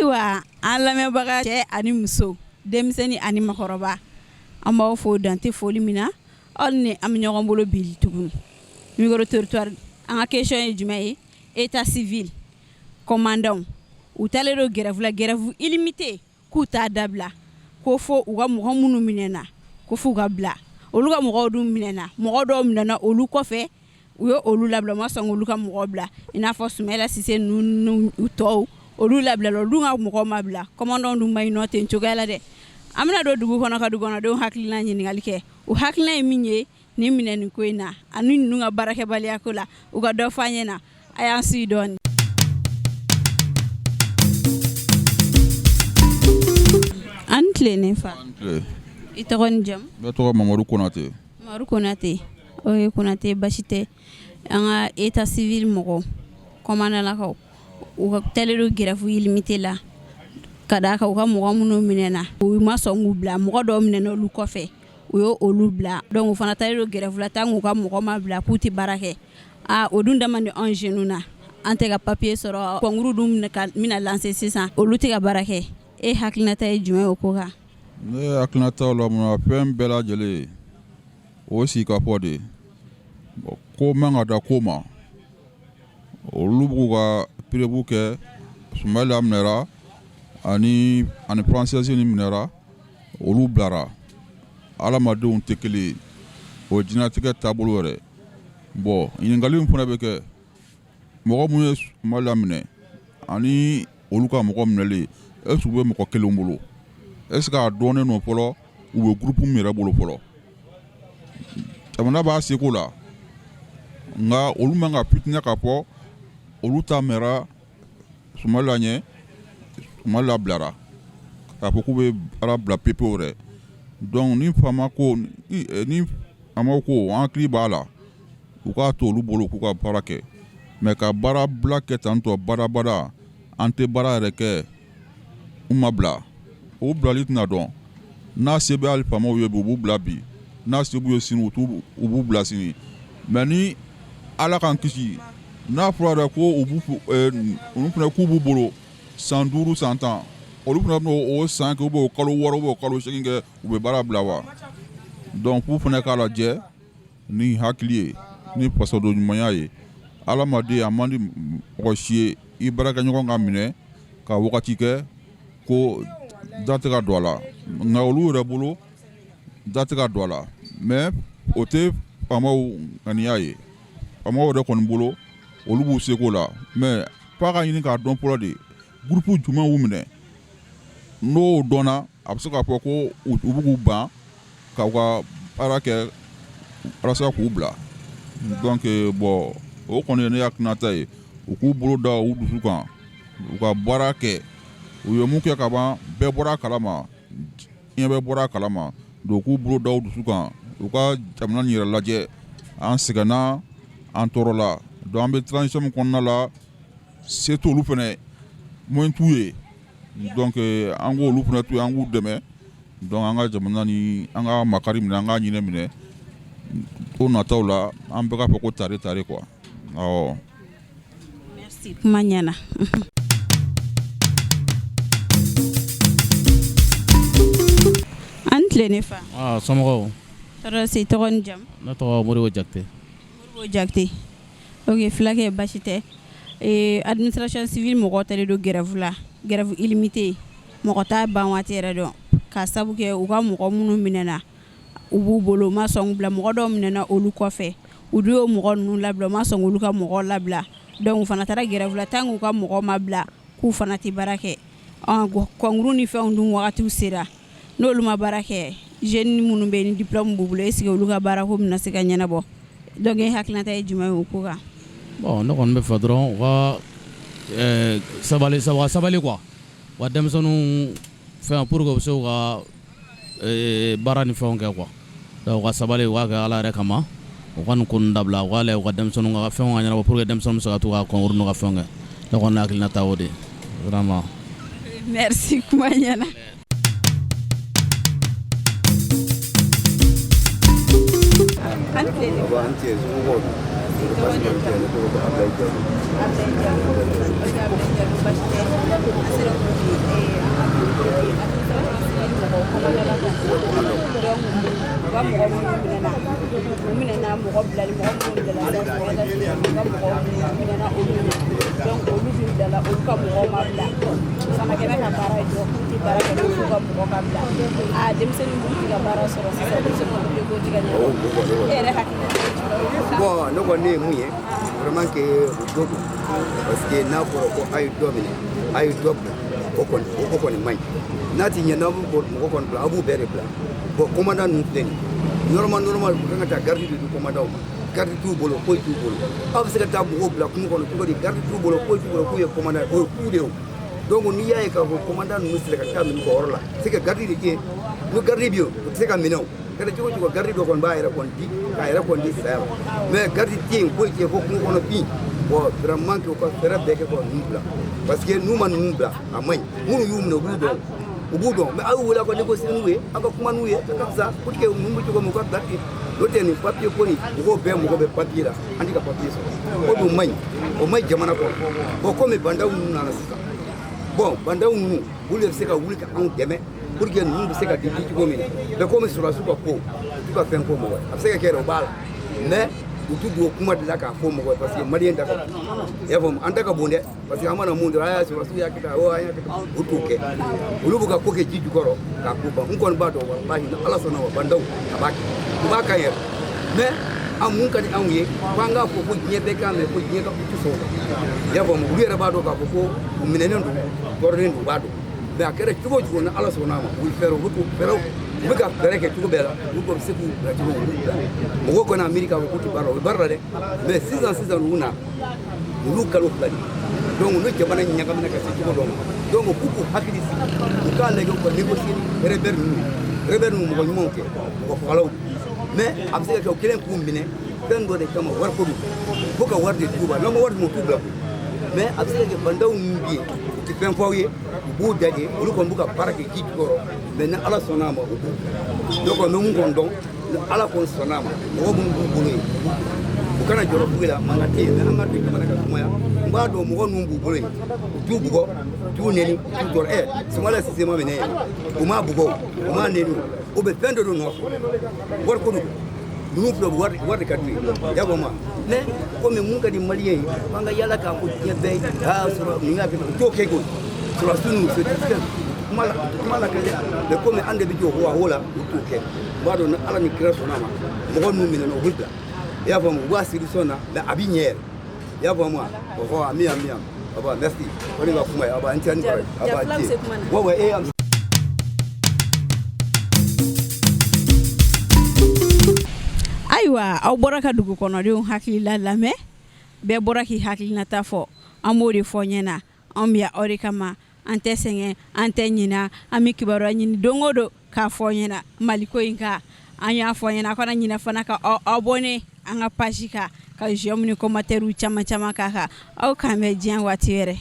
Ayiwa, an lamɛnbaga cɛ ani muso, denmisɛnnin ani makɔrɔba, an b'aw fo dante foli min na. Aw ni an bɛ ɲɔgɔn bolo bi tugun micro trottoir. An ka question ye jumɛn ye? État civil commandant u taalen don grève la, grève illimité, k'u t'a dabila ko fo u ka mɔgɔ minnu minɛna, ko f'u ka bila. Olu ka mɔgɔw dun minɛna, mɔgɔ dɔw minɛna olu kɔfɛ, u ye olu labila, u ma sɔn olu ka mɔgɔ bila, i n'a fɔ Sumayila Sise ninnu tɔw, olu labilala, olu ka mɔgɔw ma bila. Commandant dun ma ɲi nɔ ten cogoya la dɛ. An bɛna don dugu kɔnɔ ka dugukɔnɔdenw hakilina ɲininkali kɛ. U hakilina ye min ye nin minɛni ko in na ani ninnu ka baarakɛbaliya ko la, u ka dɔ fɔ an ɲɛna. A y'an sigi dɔɔnin. An ni tile ne fa. I tɔgɔ ni jamu? Ne tɔgɔ Mamadu Konate. Mamadu Konate, o Konate, basi tɛ. An ka état civil mɔgɔ commandant u ka taalen don grève illimité la ka d'a kan u ka mɔgɔ minnu minɛna, u ma sɔn k'u bila. Mɔgɔ dɔw minɛna olu kɔfɛ, u ye olu bila. Donc u fana taalen don grève la tant k'u ka mɔgɔ ma bila, k'u tɛ baara kɛ. Aa, o dun da man di anw jeunes na. An tɛ ka papier sɔrɔ, concours dun bɛna lancer sisan, olu tɛ ka baara kɛ. E hakilinata ye jumɛn ye o ko kan? Ne hakilinata la, mun fɛn bɛɛ lajɛlen o sigi ka fɔ de ko man ka da ko ma. Olu b'u ka preuve kɛ. Sumayila minɛra ani Française ni minɛra, olu bilara. Adamadenw tɛ kelen ye, o ye diɲɛlatigɛ taabolo yɛrɛ. Bon, ɲininkali min fana bɛ kɛ, mɔgɔ minnu ye Sumayila minɛ ani olu ka mɔgɔ minɛlen, est ce que u bɛ mɔgɔ kelen bolo? Est ce que a dɔnnen don fɔlɔ u bɛ groupe min yɛrɛ bolo fɔlɔ? Jamana b'a seko la, nka olu man ka fitinɛ ka fɔ olu ta mɛnra Sumayila ɲɛ, Sumayila bilara, k'a fɔ k'u bɛ baara bila pepewu yɛrɛ. Donc ni faama ko, ni faamaw ko an hakili b'a la, u k'a to olu bolo k'u ka baara kɛ. Mais ka baara bila kɛ tantɔ badabada, an tɛ baara yɛrɛ kɛ, u ma bila, o bilali tɛna dɔn. N'a se bɛ hali faamaw ye bi, u b'u bila bi. N'a se b'u ye sini, u b'u bila sini. Mais ni Ala k'an kisi, n'a fɔra yɛrɛ ko u b'u olu fana k'u b'u bolo san 5, san 10, olu fana b'o o san kɛ, u b'o kalo 6, u b'o kalo 8 kɛ, u bɛ baara bila wa? Donc k'u fana k'a lajɛ ni hakili ye, ni fasoden ɲumanya ye. Adamaden, a man di mɔgɔ si ye i baarakɛɲɔgɔn ka minɛ ka wagati kɛ ko da tɛ ka don a la. Nka olu yɛrɛ bolo, da tɛ ka don a la, mais o tɛ faamaw ŋaniya ye. Faamaw yɛrɛ kɔni bolo, olu b'u seko la, mais f'a ka ɲini k'a dɔn fɔlɔ de groupe jumɛn y'u minɛ. N'o dɔnna, a bɛ se k'a fɔ ko u b'u k'u ban k'aw ka baara kɛ walasa k'u bila. Donc bon, o kɔni ye ne hakilinata ye. U k'u bolo da u dusu kan, u ka baara kɛ. U ye mun kɛ ka ban, bɛɛ bɔra a kalama, diɲɛ bɛɛ bɔra a kalama. Donc u k'u bolo da u dusu kan, u ka jamana nin yɛrɛ lajɛ. An sɛgɛnna, an tɔɔrɔla. Donc an bɛ transition min kɔnɔna la, se t'olu fana, moyen t'u ye. Donc an k'olu fana to yen, an k'u dɛmɛ. Donc an ka jamana ni an ka makari minɛ, an ka ɲinɛ minɛ ko nataw la, an bɛɛ k'a fɔ ko tare tare quoi, awɔ. Merci, kuma ɲɛna. An tile ne fa. Somɔgɔw? Tɔɔrɔ si. Tɔgɔ ni jamu? Ne tɔgɔ Modibo Jakite. Modibo Jakite, ok. Fulakɛ, basi tɛ. Administration civile mɔgɔw taalen don grève la, grève illimité, mɔgɔ t'a ban waati yɛrɛ dɔn, ka sabu kɛ u ka mɔgɔ minnu minɛna, u b'u bolo, u ma sɔn bila. Mɔgɔ dɔw minɛna olu kɔfɛ, u dun y'o mɔgɔ ninnu labila, u ma sɔn olu ka mɔgɔw labila. Donc u fana taara grève la tant k'u ka mɔgɔw ma bila, k'u fana tɛ baara kɛ. Concours ni fɛnw dun wagatiw sera, n'olu ma baara kɛ, jeunes minnu bɛ yen ni diplôme b'u bolo, est ce que olu ka baara ko bɛna se ka ɲɛnabɔ? Donc e hakilinata ye jumɛn ye o ko kan? Bon, ne kɔni bɛ fɛ dɔrɔn u ka sabali sabali quoi, u ka denmisɛnninw fɛn pour que u bɛ se k'u ka baara ni fɛnw kɛ quoi. Donc u ka sabali, u k'a kɛ Ala yɛrɛ kama, u ka nin ko ninnu dabila, u k'a lajɛ u ka denmisɛnninw ka fɛnw ka ɲɛnabɔ pour que denmisɛnninw bɛ se ka t'u ka concours n'u ka fɛnw kɛ. Ne kɔni hakilinata o de ye vraiment. Merci, kuma ɲɛna. An tile ne fa. An tile, somɔgɔw dun? Tɔgɔ ni jamu? Ne tɔgɔ ko Ablaye Jalo. Ablaye Jalo. Ok, Ablaye Jalo, basi tɛ. An sera k'o f'i ye. Commandant. Donc u ka mɔgɔ minnu minɛna, u minɛna, mɔgɔ bilali, mɔgɔ minnu bilala, u ka mɔgɔ minɛna olu na. Donc olu dun bilala, olu ka mɔgɔw ma bila. O fana kɛra ka baara jɔ, k'u tɛ baara kɛ f'u ka mɔgɔ ka bila. Aa, denmisɛnnin minnu tɛ ka baara sɔrɔ sisan, denmisɛnninw ka papier ko tɛ ka ɲɛnabɔ. E yɛrɛ hakilina ye jumɛn ye? Bon, ne kɔni, ne ye mun ye vraiment que o dɔ don, parce que n'a fɔra ko a ye dɔ minɛ, a ye dɔ bila, o kɔni, o ko kɔni man ɲi. N'a ti ɲɛ, n'aw b'u mɔgɔ kɔni bila, aw b'u bɛɛ de bila. Bon, commandant ninnu filɛ nin ye, normal normal, u kan ka taa garde de di commandant ma. Garde t'u bolo, foyi t'u bolo. Aw bɛ se ka taa mɔgɔw bila kungo kɔnɔ cogo di? Garde t'u bolo, foyi t'u bolo, k'u ye commandant ye, o ye ku de ye. O donc n'i y'a ye k'a fɔ commandant ninnu sera ka taa ninnu ka yɔrɔ la, c'est que garde de tɛ yen. Ni garde bɛ yen, u tɛ se ka minɛ. O kɛra cogo cogo, garde dɔ kɔni b'a yɛrɛ kɔni di, k'a yɛrɛ kɔni di saya ma, mais garde tɛ yen, foyi tɛ yen, fo kungo kɔnɔ bin. Bon, vraiment que u ka fɛɛrɛ bɛɛ kɛ ka ninnu bila, parce que n'u ma ninnu bila, a man ɲi. Minnu y'u minɛ, u b'u dɔn, u b'u dɔn, mais aw y'u wele, aw ka négocier n'u ye, aw ka kuma n'u ye, a ka fisa pour que ninnu bɛ cogo min, u ka bila ten. N'o tɛ, nin papier ko nin, mɔgɔw bɛɛ mɔgɔ bɛ papier la, an tɛ ka papier sɔrɔ, o dun man ɲi, o man ɲi jamana kɔnɔ. Bon, komi Bah N'Daw ninnu nana sisan, bon, Bah N'Daw ninnu, olu de bɛ se ka wuli ka anw dɛmɛ pour que ninnu bɛ se ka di cogo min na. Mais komi sɔrɔdasiw ka ko, u t'u ka fɛn ko mɔgɔ ye, a bɛ se ka kɛ yɛrɛ o b'a la, mais u t'u don kuma de la k'a fɔ mɔgɔ ye, parce que malien da ka bon, i y'a faamu, an da ka bon dɛ, parce que an mana mun dɔrɔn, a y'a sɔrɔdasiw y'a kɛ tan, o an y'a kɛ tan, u t'o kɛ. Olu b'u ka ko kɛ ji jukɔrɔ k'a ko ban. N kɔni b'a dɔn, walahi, ni Ala sɔnna ma, Bah N'Daw a b'a kɛ, u b'a kan yɛrɛ. Mais an mun ka di anw ye, ko an k'a fɔ ko diɲɛ bɛɛ k'a mɛn, ko diɲɛ ka, u tɛ sɔn o ma, i y'a faamu. Olu yɛrɛ b'a dɔn k'a fɔ ko u minɛnen don, tɔɔrɔlen don, u b'a dɔn. Mais a kɛra cogo o cogo, ni Ala sɔnna a ma, u bɛ fɛɛrɛ, u bɛ k'u fɛɛrɛw, u bɛ ka fɛɛrɛ kɛ cogo bɛɛ la, olu bɛ se k'u bila cogo min, u b'u bila. Mɔgɔw kana miiri k'a fɔ k'u tɛ baara la, u bɛ baara la dɛ. Mais sisan sisan, u na olu kalo 2 de. Donc ni jamana ɲagamina ka se cogo dɔ ma, donc k'u k'u hakili sigi, u k'a lajɛ, u ka négocier ni rebelle ninnu. Rebelle ninnu, mɔgɔ ɲumanw kɛ, mɔgɔ fagalaw, mais a bɛ se ka kɛ u kɛlen k'u minɛ fɛn dɔ de kama, wari ko don, fo ka wari de d'u ma. N'aw ma wari d'u ma, u t'u bila koyi. Mais a bɛ se ka kɛ Bah N'Daw ninnu bɛ yen, u tɛ fɛn fɔ aw ye, u b'u da de, olu kɔni b'u ka baara kɛ ji jukɔrɔ. Mais ni Ala sɔnna a ma, u b'u bila. Donc n bɛ mun kɔni dɔn, ni Ala kɔni sɔnna a ma, mɔgɔ minnu b'u bolo yen, u b'u bila, u kana jɔrɔ foyi la, mankan tɛ yen. Mais an ka to jamana ka sumaya. N b'a dɔn mɔgɔ ninnu b'u bolo yen, u t'u bugɔ, u t'u neni, u t'u tɔɔrɔ. Ɛ, Soumaïla Cissé ma minɛ yen, u m'a bugɔ, u m'a neni, u bɛ fɛn dɔ de nɔfɛ, wari ko don. Ninnu filɛ, wari, wari de ka d'u ye, i y'a faamu. Mais komi mun ka di malien ye, f'an ka yala k'a fɔ diɲɛ bɛɛ ye, aa sɔrɔ nin ka kɛ, u t'o kɛ koyi. Sɔrɔdasi ninnu, c'est kuma la, kuma la kɛ dɛ. Mais komi an de bɛ jɔ o la, u t'o kɛ. N b'a dɔn, ni Ala ni kira sɔnna a ma, mɔgɔ ninnu minɛna, u bɛ bila, i y'a faamu, u b'a solution na, mais a bɛ ɲɛ yɛrɛ, i y'a faamu wa. Ɔhɔ, ami ami ami, aba, merci, o de ka kuma ye. Aba, n tɛ ni kɔrɔ ye, aba. Fila bɛ se kuma na. Ouais ouais, eh. Ayiwa, aw bɔra ka dugu kɔnɔdenw hakilila lamɛn, bɛɛ bɔra k'i hakilinata fɔ. An b'o de fɔ ɲɛna, anw bɛ aw de kama, an tɛ sɛgɛn, an tɛ ɲina, an bɛ kibaruya ɲini don o don k'a fɔ ɲɛna Maliko in kan. An y'a fɔ ɲɛna, a kana ɲinɛ fana ka aw abonné an ka page kan, ka j'aime ni commentaire caman caman k'a kan. Aw k'an bɛn diɲɛ waati wɛrɛ.